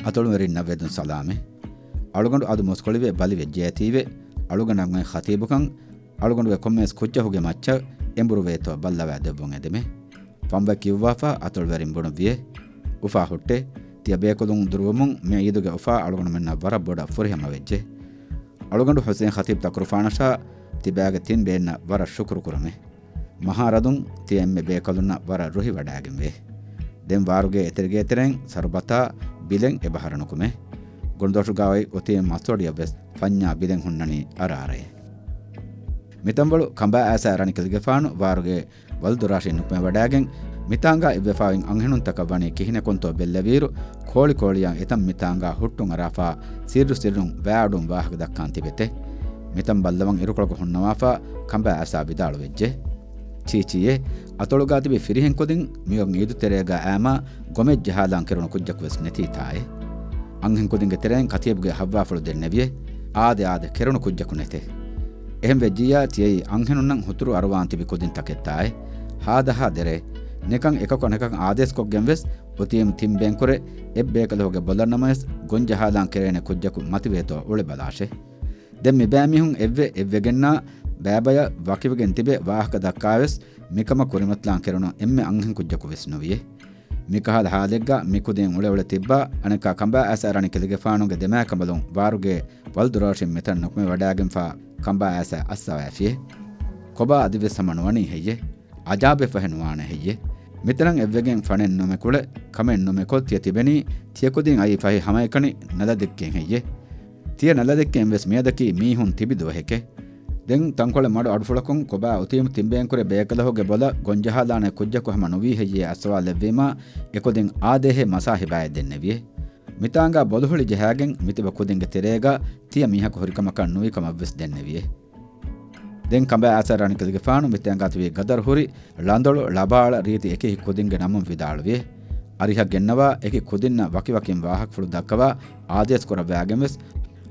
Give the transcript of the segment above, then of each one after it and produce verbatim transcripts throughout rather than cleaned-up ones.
އަތޮޅުވެރިންނަށް ވެދުން ސަލާމެއް. އަޅުގަނޑު އަދު މުސްކުޅިވެ ބަލިވެއްޖެއޭތީވެ، އަޅުގަނޑަށް އޮތް ޚަތީބުކަން އަޅުގަނޑުގެ ކޮންމެވެސް ކުއްޖަކުގެ މައްޗަށް އެނބުރުވޭތޯ ބައްލަވާ ދެއްވުން އެދެމެ. ފަންބައި ކިޔުއްވާފަ އަތޮޅުވެރިން ބުނުއްވިއޭ. އުފާ ހުއްޓޭ. ތިޔަ ބޭކަލުން ދުރުވުމުން މި ޢީދުގެ އުފާ އަޅުގަނޑުމެންނަށް ވަރަށް ބޮޑަށް ފުރިހަމަ ވެއްޖެ. އަޅުގަނޑު ޙުސެން ޚަތީބު ތަކުރުފާނަށާ ތިބާގެ ތިން ބޭންނަށް ވަރަށް ޝުކުރު ކުރުމޭ. މަހާރަދުން ތިޔަ އެންމެ ބޭކަލުންނަށް ވަރަށް ރުހިވަޑާގެންވޭ. ދެން ވާރުގޭ އެތެރެގޭތެރެއިން ސަރުބަތާ ބިލެން އެބަހަރަ ނުކުމޭ. ގޮނޑުދޮށުގާ އޮތް އޮތީ މަސްވޮޑިއަށްވެސް ފަންޏާ ބިލެން ހުންނަނީ އަރާރައޭ. މިތަންވަޅު ކަނބާ އާސާ ރަނިކެލިގެފާނު ވާރުގޭ ވަލުދުރާށިން ނުކުމެވަޑާގެން، މިތާނގާ އިއްވެފާ އޮތް އަންހެނުންތަކަށް ވަނީ ކިހިނެއްކުންތޯ ބެއްލެވިއިރު، ކޯޅި ކޯޅިއަށް އެތަން މިތާނގާ ހުއްޓުން އަރާފާ، ސިއްރު ސިއްރުން ވާއަޑުން ވާހަކަ ދައްކާން ތިބެތެ. މިތަން ބައްލަވަން އިރުކޮޅަކު ހުންނަވާފާ، ކަނބާ އާސާ ވިދާޅުވެއްޖެ. ޗީޗީއޭ، އަތޮޅުގާ ތިބި ފިރިހެން ކުދިން މިއޮތް އީދު ތެރޭގާ އާމާ ގޮމެއް ޖަހާލާން ކެރުނު ކުއްޖަކުވެސް ނެތީތާއޭ. އަންހެން ކުދިންގެ ތެރެއިން ކަތީބުގެ ހައްވާފުޅު ދެންނެވިއޭ. އާދެ، އާދެ، ކެރުނު ކުއްޖަކު ނެތޭ. އެހެން ވެއްޖިއްޔާ ތިޔައީ އަންހެނުންނަށް ހުތުރު އަރުވާން ތިބި ކުދިންތަކެއްތާއޭ. ހާދަހާ ދެރޭ. ނިކަން އެކަކު އަނެކަކަށް އާދޭސްކޮށްގެން ވެސް އޮތީމު ތިން ބޭންކުރެ އެއްބޭކަލަހުގެ ބޮލަށް ނަމަވެސް ގޮން ޖަހާލާން ކެރޭނެ ކުއްޖަކު މަތިވޭތޯ އުޅެބަލާށޭ. ދެން މިބައިމީހުން އެއްވެ އެއްވެގެންނާ ބައިބަޔަށް ވަކިވެގެން ތިބެ ވާހަކަ ދައްކާވެސް މިކަމަށް ކުރިމަތިލާން ކެރުނު އެންމެ އަންހެން ކުއްޖަކު ވެސް ނުވިއޭ. މިކަހަލަ ހާލެއްގަ މިކުދިން އުޅެއުޅެ ތިއްބާ އަނެއްކާ ކަނބާ އާސާ ރަނިކެލިގެފާނުގެ ދެމާކަނބަލުން ވާރުގޭ ވަލުދުރާށިން މިތަން ނުކުމެވަޑާގެންފާ ކަނބާ އާސާ އައްސަވައިފިއޭ. ކޮބާ އަދިވެސް ހަމަ ނުވަނީ ހެއްޔޭ؟ އަޖާބެއް ފަހެ ނުވާނެ ހެއްޔޭ؟ މިތަނަށް އެއްވެގެން ފަނެއް ނުމެ ކުޅެ، ކަމެއް ނުމެ ކޮށް ތިޔަ ތިބެނީ، ތިޔަ ކުދިން އައީ ފަހެ ހަމައެކަނި ނަލަ ދެއްކެން ހެއްޔޭ؟ ތިޔަ ނަލަ ދެއްކެން ވެސް މިއަދަކީ މީހުން ތިބި ދުވަހެކޭ. ދެން ތަންކޮޅެއް މަޑު އަޑުފުޅަކުން ކޮބާ އޮތީމު ތިން ބޭންކުރެ ބޭކަލަހުގެ ބޮލަށް ގޮންޖަހާލާނެ ކުއްޖަކު ހަމަ ނުވީ ހެއްޔޭ އައްސަވާލެއްވީމާ، އެކުދިން އާދޭހޭ މަސާހިބާއެއް ދެންނެވިއޭ. މިތާނގާ ބޮލުހުޅި ޖަހާގެން މިތިބަ ކުދިންގެ ތެރޭގަ ތިޔަ މީހަކު ހުރިކަމަކަށް ނުވިކަމަށްވެސް ދެންނެވިއޭ. ދެން ކަނބާ އާސާ ރަނިކެލިގެފާނު މިތެންގާ ތިބި ގަދަރު ހުރި ޅަނދޮޅު ޅަބާޅަ ރީތި އެކި ކުދިންގެ ނަމުން ވިދާޅުވި. އަރިހަށް ގެންނަވާ އެކި ކުދިންނަށް ވަކިވަކިން ވާހަކަފުޅު ދައްކަވާ އާދޭސް ކުރައްވާގެން ވެސް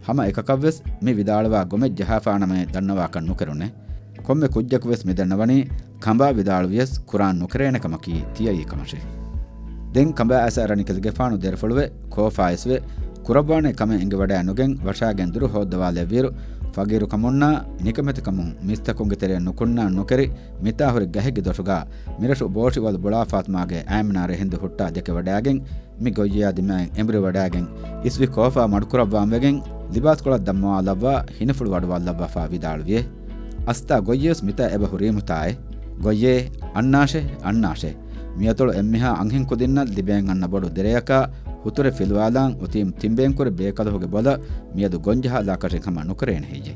ހަމަ އެކަކަށްވެސް މި ވިދާޅުވާ ގޮމެއް ޖަހާފާނަމޭ ދަންނަވާކަށް ނުކެރުނޭ. ކޮންމެ ކުއްޖަކުވެސް މިދަންނަވަނީ ކަނބާ ވިދާޅުވިޔަސް ކުރާން ނުކެރޭނެ ކަމަކީ ތިޔައީ ކަމަށޭ. ދެން ކަނބާ އާސާ ރަނިކެލިގެފާނު ދެރަފުޅުވެ ކޯފާއިސްވެ ކުރައްވާނެ ކަމެއް އެނގިވަޑައި ނުގެން ވަށާގެން ދުރު ހޯއްދަވާލެއްވިއިރު، ފަގީރުކަމުންނާ ނިކަމެތިކަމުން މީސްތަކުންގެ ތެރެއަށް ނުކުންނާން ނުކެރި، މިތާ ހުރި ގަހެއްގެ ދޮށުގާ މިރަށު ބޯށިވަލު ބުޅާފާތުމާގެ އައިމިނާ ރެހެންދޫ ހުއްޓާ ދެކެވަޑައިގެން، މި ގޮއްޔަޔާ ދިމާއިން އެނބުރިވަޑައިގެން، އިސްވި ކޯފާ މަޑުކުރައްވާންވެގެން، ލިބާސްކޮޅަށް ދަންމަވާލައްވާ، ހިނިފުޅު ވަޑުވާލައްވާފާ ވިދާޅުވިއޭ. އަސްތާ ގޮއްޔަޔަސް މިތާ އެބަ ހުރީމުތާއޭ. ގޮއްޔޭ، އަންނާށޭ، އަންނާށޭ. މިއަތޮޅު އެންމެހާ އަންހެން ކުދިންނަށް ލިބޭން އަންނަ ބޮޑު ދެރަޔަކާ، ހުތުރެއް ފިލުވާލާން އޮތީމު ތިންބޭންކުރެ ބޭކަލަހުގެ ބޮލަށް މިއަދު ގޮންޖަހާލާކަށެއް ހަމަ ނުކެރޭނެ ހެއްޔޭ؟